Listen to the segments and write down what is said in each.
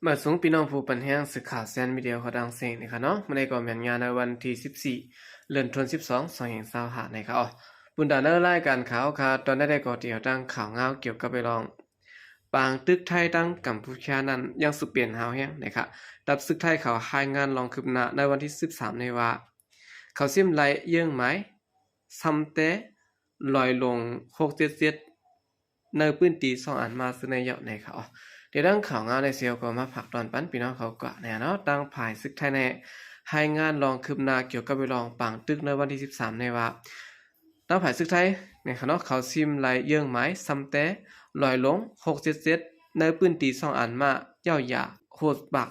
ມາສູງພີ່ນ້ອງຜູ້ປັນແຮງ ສື່ຂ່າວແຊນມີເດຍຂອງຕ່າງເສງນີ້ຄະເນາະ. ມື້ນີ້ກໍແມ່ນງານໃນວັນທີສິບສີ່ ເດືອນທວນສິບສອງ ສອງພັນຊາວຫ້ານີ້ຄະ. ເອົາ ບຸນດາເນີລາຍການຂ່າວຄະ ຕອນໃດໆກໍຕຽວຕັ້ງຂ່າວງາວກ່ຽວກັບໄປລອງ ປາງຕຶກໄທທັງກຳປູເຈຍນັ້ນຍັງສືບເປັນຫາວແຮງນີ້ຄະ. ທັບຊຶກໄທເຂົາລາຍງານລອງຄືບໜ້າໃນວັນທີສິບສາມນີ້ວ່າ ເຂົາຊິມໄລ່ເຢີ້ງໝາຍ ຊຳແຕ່ລອຍລົງ ຫົກເຈັດເຈັດ ໃນພື້ນທີ່ຊ່ອງອັນມາຊື່ໃນເຍົາະໃນຂ່າວ. ດຽວດັ່ງຂ່າວງາວໃນເຊວກໍມາຝາກຕອນປັນພີ່ນ້ອງເຂົາກວ່າແນ່ເນາະ. ທາງຝ່າຍຊຶກໄທໃນລາຍງານລອງຄືບໜ້າກ່ຽວກັບເລື່ອງປາງຕຶກໃນວັນທີສິບສາມໃນວ່າ ທາງຝ່າຍຊຶກໄທໃນຂະເນາະ ເຂົາຊິມໄລ່ເຢີ້ງໝາຍ ຊຳແຕ່ລອຍລົງ ຫົກເຈັດເຈັດ ໃນພື້ນທີ່ຊ່ອງອັນມາ ເຍົາະຢາ ໂຮດປາກ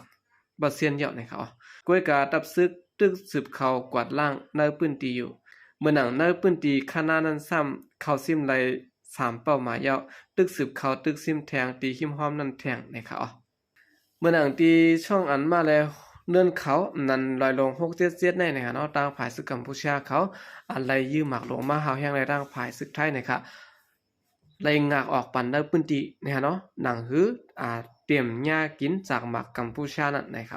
ບໍ່ຊຽນເຍົາະໃນຂ່າວ. ກ້ວຍກາຕັບຊຶກຕຶກສືບເຂົ້າກວາດລ້າງໃນພື້ນທີ່ຢູ່. ເມື່ອໜັງໃນພື້ນທີ່ຄະນະນັ້ນຊ້ຳ ເຂົາຊິມໄລ່ສາມເປົ້າໝາຍເຍົາະ ຕຶກສືບເຂົ້າຕຶກຊິມແທງ ທີ່ຮິມຮອມນັ້ນແທງໃນຂ່າວ. ເມື່ອໜັງທີ່ຊ່ອງອັນມາແລະເນີນເຂົານັ້ນລອຍລົງ ຫົກເຈັດເຈັດ ໃນໃນຂະເນາະ ທາງຝ່າຍຊຶກກຳປູເຈຍເຂົາ ອັນໄລ່ຢື້ໝາກລົງມາຫາວແຮງໃນທາງຝ່າຍຊຶກໄທໃນຂ່າວ ໄລ່ງາກອອກປັນໃນພື້ນທີ່ນີ້ຫັ້ນເນາະ ໜັງຫື ອາ ຕຽມຫຍ້າກິນຈາກໝາກກຳປູເຈຍນັ້ນນະຄະ.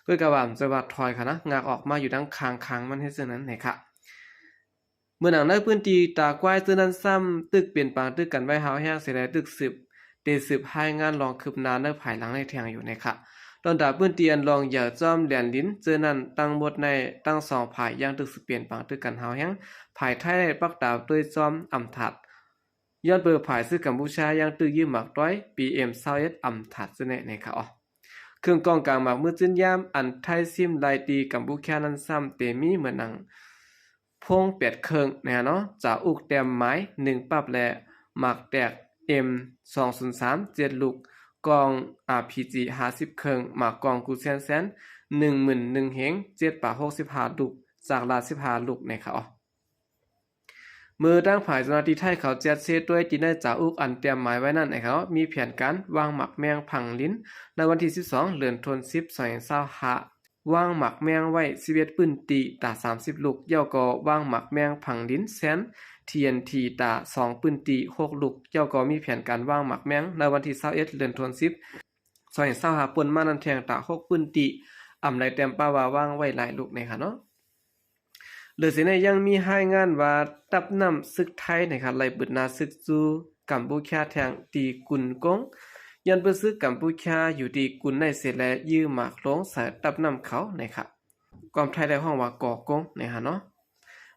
ເອີ ກໍຄືວ່າມັນຈະວ່າຖອຍຫັ້ນນະ ງາກອອກມາຢູ່ທາງຂ້າງໆມັນເຮັດຈັ່ງນັ້ນນະຄະ. ເມື່ອໜັງໃນພື້ນທີ່ຕາກວ້າຍຊື່ນັ້ນຊ້ຳ ຕຶກເປັນປາງຕຶກກັນໄວ້ຫາວແຮງເສຍແລ້ວ ຕຶກສືບ ໄດ້ສືບລາຍງານລອງຄືບໜ້າໃນພາຍຫຼັງໃນແທງຢູ່ນະຄະ. ຕອນຕາພື້ນທີ່ອັນລອງເຫຍີ້າຈອມແດນດິນເຈີນັ້ນ ທັງໝົດໃນທັງສອງຝ່າຍຍັງຕຶກສືບເປັນປາງຕຶກກັນຫາວແຮງ ຝ່າຍໄທໄດ້ປັກຕາດ້ວຍຈອມອຳທາດ ຍ້ອນເປີຝ່າຍຊຶກກຳປູເຈຍຍັງຕຶກຢື້ໝາກຕ້ອຍ ບີເອັມຊາວເອັດ ອຳທາດຊະແນະໃນຂ່າວ. ເຄື່ອງກອງກາງໝາກມືຈືນຢາມ ອັນໄທຊິມໄລ່ຕີກຳປູເຈຍນັ້ນຊ້ຳເຕມີເໝືອນໜັງ ໂພງແປດເຄິ່ງແນ່ເນາະ ຈາອຸກແຕ້ມໝາຍໜຶ່ງປັບ ແລະ ໝາກແຕກເອັມສອງສູນສາມ ເຈັດລູກ ກອງອາພີຈີຫ້າສິບເຄິ່ງ ໝາກກອງກູແຊນແຊນ ໜຶ່ງໝື່ນໜຶ່ງເຮງ ເຈັດປາກຫົກສິບຫ້າລູກ ຈາກລາດສິບຫ້າລູກໃນຂ່າວ. ເມື່ອທາງຝ່າຍເຈົ້າໜ້າທີ່ໄທເຂົາແຈັດເຊໂຕຍທີ່ໄດ້ຈາອຸກອັນຕຽມໝາຍໄວ້ນັ້ນໃນຂ່າວ ມີແຜນການວາງໝາກແມງຝັງດິນໃນວັນທີສິບສອງ ເດືອນທວນສິບ ສອງພັນຊາວຫ້າ ວາງໝາກແມງໄວ້ສິບເອັດພື້ນທີ່ຕາສາມສິບລູກ ແລ້ວກໍວາງໝາກແມງຝັງດິນແຊນ ທີເອັນທີ ຕາສອງພື້ນທີ່ຫົກລູກ ແລ້ວກໍມີແຜນການວາງໝາກແມງໃນວັນທີຊາວເອັດ ເດືອນທວນສິບ ສອງພັນຊາວຫ້າ ປົນມານັ້ນແທງຕາຫົກພື້ນທີ່ ອຳໄລແຕ້ມປະວ່າວາງໄວ້ຫຼາຍລູກໃນຂ່າວເນາະ. ເຫຼືອເສຍໃນຍັງມີລາຍງານວ່າ ທັບນ້ຳຊຶກໄທໃນຂ່າວ ໄລ່ບຶດໜ້າຊຶກສູ່ກຳປູເຈຍແທງທີ່ກຸນກົງ ຍ້ອນເປີຊຶກກຳປູເຈຍຢູ່ທີ່ກຸນໃນເສຍແລະ ຢື້ໝາກລົງໃສ່ທັບນ້ຳເຂົາໃນຂ່າວ ຄວາມໄທໄດ້ຮ້ອງວ່າກໍກົງໃນຫັ້ນເນາະ.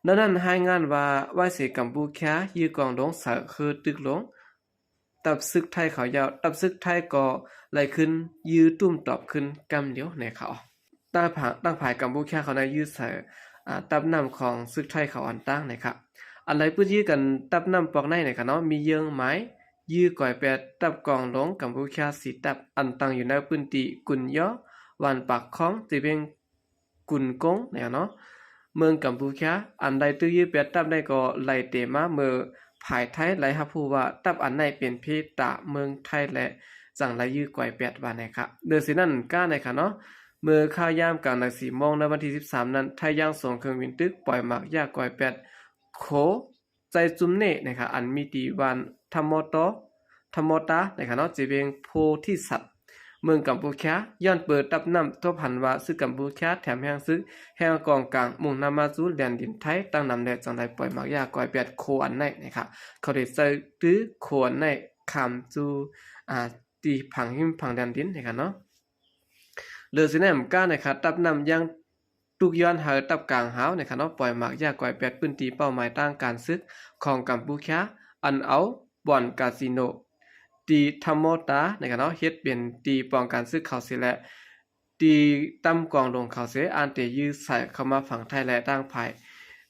ນອກນັ້ນລາຍງານວ່າ ວາຍເສກຳປູເຈຍຢື້ກອງລົງໃສ່ຄືຕຶກລົງ ທັບຊຶກໄທເຂົາເຍົາະ ທັບຊຶກໄທກໍໄລ່ຂຶ້ນຢື້ຕຸ້ມຕອບຂຶ້ນກຳດຽວໃນຂ່າວ. ຕັ້ງຜາ ຕັ້ງຝ່າຍກຳປູເຈຍເຂົາໄດ້ຢື້ໃສ່ ອາ ທັບນ້ຳຂອງຊຶກໄທເຂົາອັນຕາງໃນຂ່າວ. ອັນໄລ່ປືນຢື້ກັນທັບນ້ຳປອກໃນໃນຂ່າວເນາະ ມີເຢີ້ງໝາຍ ຢື້ກອຍແປດ ທັບກອງຫຼົງກຳປູເຈຍສີ່ທັບ ອັນຕັ້ງຢູ່ໃນພື້ນທີ່ກຸນຍໍ ບ້ານປາກຂອງ ເຈເວັງ ກຸນກົງແນວເນາະ ເມືອງກຳປູເຈຍ ອັນໄດ້ຖືກຢື້ແປດຕັບໃນກໍໄລ່ເຕະມາເມື່ອຝ່າຍໄທໄດ້ຮັບຮູ້ວ່າ ຕັບອັນໃນເປັນເພຕາເມືອງໄທ ແລະ ຈັ່ງໄດ້ຢື້ກວາຍແປດວ່າແນວຄະ. ເດີຊິນັ້ນກາແນວຄະເນາະ ເມື່ອຂ່າວຍາມກາງນາງສີ່ໂມງໃນວັນທີສິບສາມນັ້ນ ໄທຍັງສົ່ງເຄື່ອງບິນຕຶກປ່ອຍໝາກຢາກວາຍແປດໂຄ ໃຈຈຸມເນກນະຄະ ອັນມີທີ່ບ້ານທະມໍໂຕ ທະມໍຕານະຄະເນາະ ເຈເວັງໂພທິສັດ ເມືອງກຳປູເຈຍ ຍ້ອນເປີດຕັບນ້ຳ ທົບຫັນວ່າຊຶກກຳປູເຈຍແຖມແຮງຊຶກ ແຮງກອງກາງ ມຸ່ງໜ້າມາສູ່ແດນດິນໄທຕັ້ງນຳ ແລະ ຈັ່ງໄດ້ປ່ອຍໝາກຢາກວາຍແປດໂຄອັນໃນນະຄະ ເຂົາໄດ້ໃຊ້ຖືໂຄອັນໃນຂ້າມສູ່ ອາ ທີ່ຜັງຫິມຝັ່ງແດນດິນນະຄະເນາະ. ເດີຊິນັ້ນການະຄະ ຕັບນ້ຳຍັງ ທຸກຍ້ອນໃຫ້ຕັບກາງຫາວນະຄະເນາະ ປ່ອຍໝາກຢາກວາຍແປດພື້ນທີ່ເປົ້າໝາຍທາງການຊຶກຂອງກຳປູເຈຍ ອັນເອົາບ່ອນກາຊີໂນ ທີ່ທະມໍຕານະຄະເນາະ ເຮັດເປັນທີ່ປ້ອງກັນຊຶກເຂົາເສຍ ແລະ ທີ່ຕຳກອງຫຼົງເຂົາເສຍ ອັນເຕະຢື້ໃສ່ເຂົ້າມາຝັ່ງໄທ ແລະ ທາງຝ່າຍ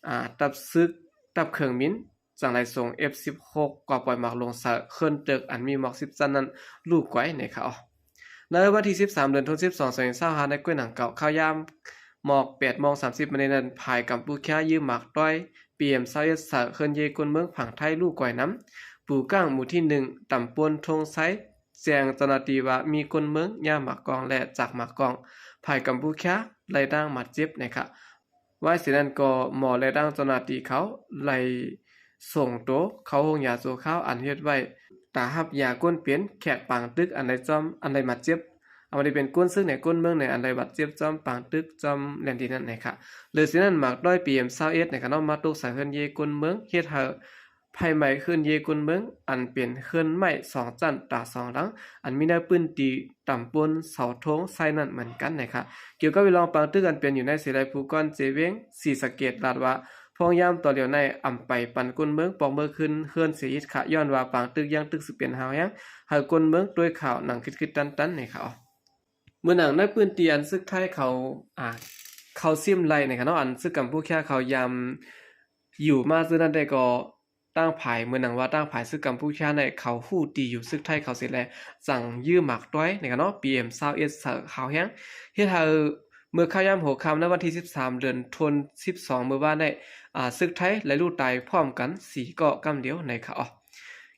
ອາ ຕັບຊຶກ ຕັບເຄື່ອງບິນ ຈັ່ງໄດ້ສົ່ງເອັຟສິບຫົກ ກວ່າປ່ອຍໝາກລົງໃສ່ເຂື່ອນເຕີກ ອັນມີໝອກສິບຊັ້ນນັ້ນ ລູກກວາຍໃນຂ່າວ. ໃນວັນທີສິບສາມ ເດືອນທວນສິບສອງ ສອງພັນຊາວຫ້າ ໃນກ້ວຍໜັງເກົ່າ ຂ່າວຍາມໝອກແປດໂມງສາມສິບມານີ້ນັ້ນ ຝ່າຍກຳປູເຈຍຢື້ໝາກຕ້ອຍ ບີເອັມຊາວເອັດ ໃສ່ເຂື່ອນເຢກົນເມືອງຝັ່ງໄທ ລູກກວາຍນຳ ປູກ້າງ ໝູ່ທີໜຶ່ງ ຕຳບົນທົ່ງໄຊ ແຈ້ງເຈົ້າໜ້າທີ່ວ່າມີຄົນເມືອງຍ່າມໝາກກອງ ແລະ ຈາກໝາກກອງ ຝ່າຍກຳປູເຈຍໄດ້ດ້າງບາດເຈັບນະຄະ. ວ່າເຊັ່ນນັ້ນກໍ ໝໍ ແລະ ທາງເຈົ້າໜ້າທີ່ເຂົາໄດ້ສົ່ງໂຕເຂົ້າໂຮງຢາຊົ່ວຄາວ ອັນເຮັດໄວ້ຖ້າຮັບຢາຄົນເປັນແຂກປາງຕຶກ ອັນໄດ້ຈອມ ອັນໄດ້ບາດເຈັບ ອັນນີ້ເປັນກົ້ນເຊິ່ງໃນກົ້ນເມືອງໃນອັນໄດ້ບາດເຈັບຈອມປາງຕຶກຈອມແລ່ນດິນນັ້ນນະຄະ. ເລີຍຊິນັ້ນ ໝາກຕ້ອຍ ພີເອັມຊາວເອັດ ນະຄະເນາະ ມາຕົກໃສ່ເຮືອນເຢກົ້ນເມືອງ ເຮັດໃຫ້ໄຟໄໝ້ເຮືອນເຢກົ້ນເມືອງ ອັນເປັນເຮືອນໄມ້ສອງຊັ້ນຕາສອງຫຼັງ ອັນມີໃນພື້ນທີ່ຕຳບົນເສົາໂທງໄຊນັ້ນເໝືອນກັນນະຄະ. ກ່ຽວກັບເລື່ອງປາງຕຶກອັນເປັນຢູ່ໃນເສລາພູກອນເຈວຽງ ສີສະເກດ ລາດວ່າ ພວກຍາມຕໍ່ຫຼຽວໃນອຳໄປປັນກົ້ນເມືອງ ປອກເມືອຄືນເຮືອນເສຍອີກຄະ ຍ້ອນວ່າປາງຕຶກຍັງຕຶກສືບເປັນຮາວແຮງ ໃຫ້ກົ້ນເມືອງດ້ວຍຂ່າວໜັງຄິດໆຕັນໆນະຄະ. ເໝືອນໜັງໃນພື້ນທີ່ອັນຊຶກໄທເຂົາ ອ່າ ເຂົ້າຊິມໄລ່ນະຄະເນາະ ອັນຊຶກກຳປູເຈຍເຂົາຍາມຢູ່ມາຊື່ນັ້ນໄດ້ກໍ ຕ່າງຝ່າຍ ເໝືອນໜັງວ່າຕ່າງຝ່າຍຊຶກກຳປູເຈຍໃນເຂົາຮູ້ທີ່ຢູ່ຊຶກໄທເຂົາເສຍແລະ ຈັ່ງຢື້ໝາກຕ້ອຍນະຄະເນາະ ພີເອັມຊາວເອັດ ໃສ່ຮາວແຮງ ເຮັດໃຫ້ເມື່ອຄ່ຳຍາມຫົວຄ່ຳໃນວັນທີສິບສາມ ເດືອນທົນສິບສອງ ເມື່ອວານນີ້ ອາ ຊຶກໄທໄດ້ລູກຕາຍພ້ອມກັນສີ່ເກາະກຳດຽວນະຄະ.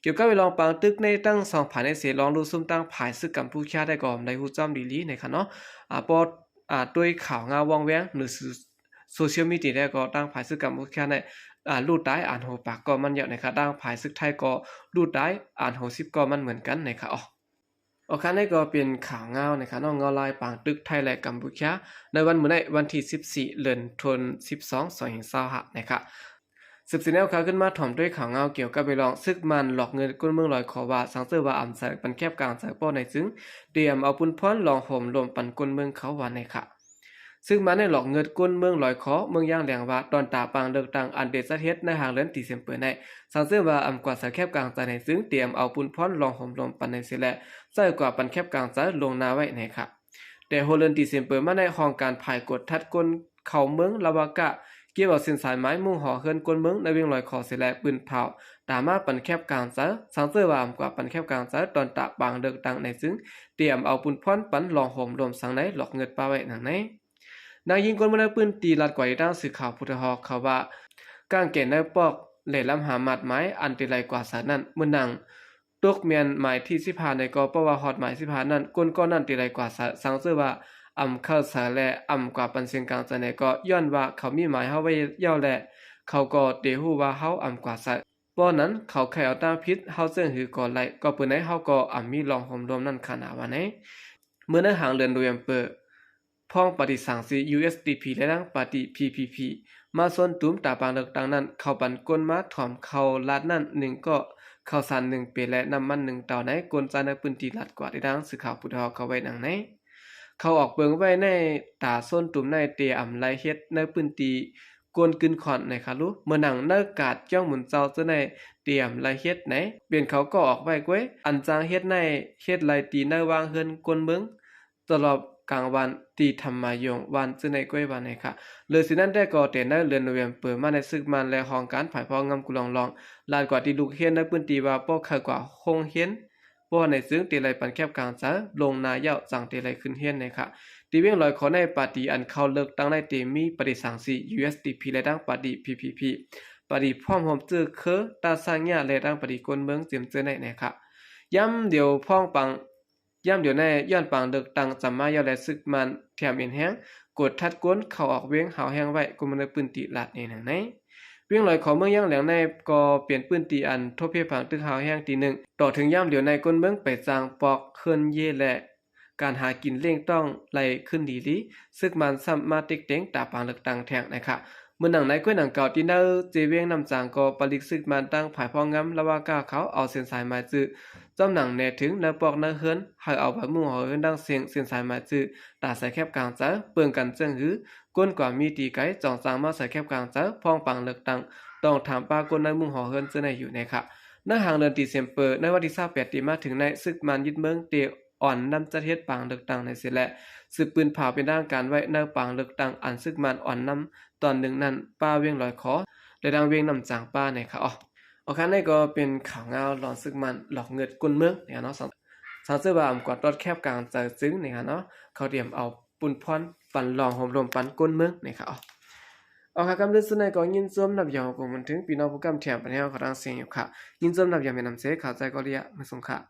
ກ່ຽວກັບເລື່ອງປາງຕຶກໃນທັງສອງຝ່າຍໃນເສ ລອງຮູ້ຊຸມທາງຝ່າຍຊຶກກຳປູເຈຍໄດ້ກໍໄດ້ຮູ້ຈ້ອມດີໆນະຄະເນາະ ອາ ເພາະ ອາ ດ້ວຍຂ່າວງາວວ່ອງແວງໃນສື່ໂຊຊຽວມີເດຍແລ້ວກໍທາງຝ່າຍຊຶກກຳປູເຈຍໃນ ອາ ລູກຕາຍອານຫົກປາກເກາະມັນແລ້ວນະຄະ ທາງຝ່າຍຊຶກໄທກໍລູກຕາຍອານຫົກສິບເກາະມັນເໝືອນກັນນະຄະ. ໂອເຄ ນີ້ກໍເປັນຂ່າວງາວນະຄະເນາະ ງາວລາຍປາງຕຶກໄທ ແລະ ກຳປູເຈຍ ໃນວັນມື້ໃນວັນທີສິບສີ່ ເດືອນທົນສິບສອງ ສອງພັນຊາວຫ້ານະຄະ. ສືບເສຍແນວຂ່າວຂຶ້ນມາ ຖອມດ້ວຍຂ່າວງາວກ່ຽວກັບເລື່ອງຊຶກມານຫຼອກເງິນກົ້ນເມືອງລອຍຂໍວ່າ ສັງເສີບວ່າອຳໃສ່ປັນແຄບກາງໃຈ ເພາະໃນຈຶ່ງເຕຍມເອົາປຸ້ນພອນລອງໂຮມລວມປັນກົ້ນເມືອງເຂົາວ່ານະຄະ. ຊຶກມານໄດ້ຫຼອກເງິນກົ້ນເມືອງລອຍຂໍ ເມືອງຢາງແຫຼງວ່າ ຕອນຕາປາງເລືອກຕັ້ງອັນເດຊະເຮັດໃນຫາງເດືອນດີເຊັມເປີໃນ ສັງເສີບວ່າອຳກວາດໃສ່ແຄບກາງໃຈໃນຈຶ່ງເຕຍມເອົາປຸ້ນພອນລອງໂຮມລວມປັນໃນເສແລະ ໃສ່ກວ່າປັນແຄບກາງໃຈລ່ວງໜ້າໄວ້ນະຄະ. ແຕ່ຫົວເດືອນດີເຊັມເປີມາໃນຫ້ອງການຝ່າຍກວດທັດຄົນເຂົ້າເມືອງລາວາກະ ເກັບເອົາເສັ້ນສາຍໝາຍມຸງຫໍເຮືອນກົ້ນເມືອງໃນວຽງລອຍຂໍເສແລະ ປືນເຜົາຕາມມາປັນແຄບກາງໃຈ ສັງເສີບວ່າອຳກວ່າປັນແຄບກາງໃຈ ຕອນຕາປາງເລືອກຕັ້ງໃນຈຶ່ງເຕຍມເອົາປຸ້ນພອນປັນລອງໂຮມລວມສັງໃນຫຼອກເງິນປະໄວ້ໜັງໃນ. ນາງຍິງກົ້ນເມືອງໃນພື້ນທີ່ລາດກວ່າທີ່ທາງສື່ຂ່າວຜູ້ເທາະເຮົາເຂົາວ່າ ກາງແກ່ໃນປອກ ແລະ ລຳຫາມາດໝາຍອັນເຕໄລກວ່າໃສນັ້ນ ເໝືອນໜັງ ຕົກແມ່ນໝາຍທີສິບຫ້າໃນກໍ ເພາະວ່າຮອດໝາຍສິບຫ້ານັ້ນ ກົ້ນກໍນັ້ນເຕໄລກວ່າໃສ ສັງເສີບວ່າອຳເຂົ້າໃສ ແລະ ອຳກວ່າປັນເສັງກາງໃຈໃນກໍ ຍ້ອນວ່າເຂົາມີໝາຍເຮົາໄວ້ແລ້ວ ແລະ ເຂົາກໍເຕຮູ້ວ່າເຮົາອຳກວ່າໃສ ເພາະນັ້ນເຂົາໄຄເອົາຕາມຜິດເຮົາເຊິ່ງຫືກໍໄລ່ ກໍເປີໃນເຮົາກໍອຳມີລອງໂຮມລວມນັ້ນຂະນາວ່າໃນ. ເມື່ອໃນຫາງເດືອນໂນເວັມເປີ ພ້ອມປາຕີສັງສີ ຢູເອັສດີພີ ແລະ ທັງປາຕີ ພີພີພີ ມາຊົນຕຸມຕາປາງເລືອກຕັ້ງນັ້ນ ເຂົາປັນກົ້ນມາຖອມເຂົ້າລາດນັ້ນໜຶ່ງເກາະ ເຂົ້າສານໜຶ່ງເປ ແລະ ນ້ຳມັນໜຶ່ງເຕົາໃນ ກົ້ນຈາຍໃນພື້ນທີ່ລາດກວ່າທີ່ທາງສື່ຂ່າວຜູ້ເທາະເຮົາເຂົາໄວ້ໜັງໃນ. ເຂົາອອກເບິ່ງໄວ້ໃນຕາຊົນຕຸມໃນເຕອຳໄລເຮັດໃນພື້ນທີ່ ກວນກືນຂອນໃນຄາລຸ ເໝືອນໜັງໃນກາດຈ້ອງໝູນເຈົ້າເຈົ້າໃນເຕອຳໄລເຮັດໃນ ເປັນເຂົາກໍອອກໄວ້ກວຍ ອັນຈ້າງເຮັດໃນເຮັດໄລຕີໃນວາງເຮືອນກົ້ນເມືອງ ຕະຫຼອດກາງວັນ ຕີທຳມາຍົງວັນເຈົ້າໃນກວຍວ່າໃນຄະ. ເລີຍຊິນັ້ນແຕ່ກໍແຕ່ໃນເດືອນໂນເວັມເປີມາໃນ ຊຶກມານ ແລະ ຫ້ອງການຝ່າຍພອງງາມກຸລອງລອງ ລາດກວ່າທີ່ລູກເຮັນໃນພື້ນທີ່ວ່າບໍ່ເຂົ້າກວ່າໂຮງຮຽນ ເພາະໃນຈຶ່ງເຕໄລປັນແຄບກາງໃຈລົງນາເຍົາະ ຈັ່ງເຕໄລຂຶ້ນຮຽນໃນຄະ. ທີ່ວຽງລອຍຂໍໃນປາຕີອັນເຂົ້າເລືອກຕັ້ງໃນເຕມີປາຕີສັງສີ ຢູເອັສດີພີ ແລະ ທັງປາຕີ ພີພີພີ ປາຕີພ້ອມຮ່ວມຈື່ຄື ຕາສາງຍາ ແລະ ທັງປາຕີກົ້ນເມືອງເຕັມເຈີໃນໃນຄະ. ຍາມດຽວພ້ອມປັງ ຍາມດຽວໃນຍ້ອນປາງເລືອກຕັ້ງຈຳມາເຍົາະ ແລະ ຊຶກມານແຖມເອັນແຮງ ກວດທັດກົ້ນເຂົ້າອອກວຽງ ຮາວແຮງໄວ້ ກົມໃນພື້ນທີ່ລາດໃນໃນ. ວຽງລອຍຂໍເມືອງຢາງແຫຼງໃນກໍເປັນພື້ນທີ່ອັນທົບເພບາງຕຶກຮາວແຮງທີໜຶ່ງ ຕໍ່ເຖິງຍາມດຽວໃນກົ້ນເມືອງໄປຈ້າງປອກເຮືອນເຢ ແລະ ການຫາກິນລ້ຽງຕ້ອງໄລ່ຂຶ້ນດີລີ ຊຶກມານຊ້ຳມາຕິກເຕັງຕາປາງເລືອກຕັ້ງແທງໃນຄະ. ເໝືອນໜັງໃນກ້ວຍໜັງເກົ່າທີ່ໃນເຈວຽງນ້ຳຈາງກໍປະລິກຊຶກມານຕັ້ງຝ່າຍພອງງາມລະຫວ່າງກ້າວເຂົາເອົາເສັ້ນສາຍໝາຍຈື່ ຈ້ອມໜັງແນເຖິງໃນປອກໃນເຮືອນ ໃຫ້ເອົາໃບມຸງຫໍເຮືອນດັ່ງເສັງເສັ້ນສາຍໝາຍຈື່ ຕາໃສ່ແຄບກາງໃຈ ເບິ່ງກັນເຊິ່ງຫື ກົ້ນກວ່າມີຕີໄກ ຈອງຈັ່ງມາໃສ່ແຄບກາງໃຈ ພ້ອມປາງເລືອກຕັ້ງ ຕ້ອງຖາມປ້າກົ້ນໃນມຸງຫໍເຮືອນເຈົ້າໃນຢູ່ໃນຄະ. ໃນຫາງເດືອນດີເຊັມເປີ ໃນວັນທີຊາວແປດທີ່ມາເຖິງໃນ ຊຶກມານຍຶດເມືອງເຕອ່ອນນຳຈັດເຮັດປາງເລືອກຕັ້ງໃນເສແລະ ສືບປືນຜາວເປັນທາງການໄວ້ໃນປາງເລືອກຕັ້ງ ອັນຊຶກມານອ່ອນນຳຕອນໜຶ່ງນັ້ນ ປ້າວຽງລອຍຂໍ ແລະ ດັ່ງວຽງນ້ຳຈາງປ້າໃນຄະ. ໂອເຄ ນີ້ກໍເປັນຂ່າວງາວລອງຊຶກມານຫຼອກເງິນກົ້ນເມືອງນີ້ເນາະ ສັງ ສັງເສີບວ່າອຳກວາດຕອດແຄບກາງໃຈຈຶ່ງນີ້ເນາະ ເຂົາຕຽມເອົາປຸ້ນພອນປັນລອງໂຮມລວມປັນກົ້ນເມືອງນີ້ຄະ. ເອົາ ເອົາ ຄະ ກຳເລື່ອງສຸດໃນກໍຍິນຊົມນັບຢອງກົງມັນເຖິງ ພີ່ນ້ອງຜູ້ກຳແຖມປະເທດເຮົາຂອງທັງເສງຢູ່ຄະ ຍິນຊົມນັບຢອງແມ່ນນຳເສ ເຂົ້າໃຈກໍລະຍະ ມາສົ່ງຄະ.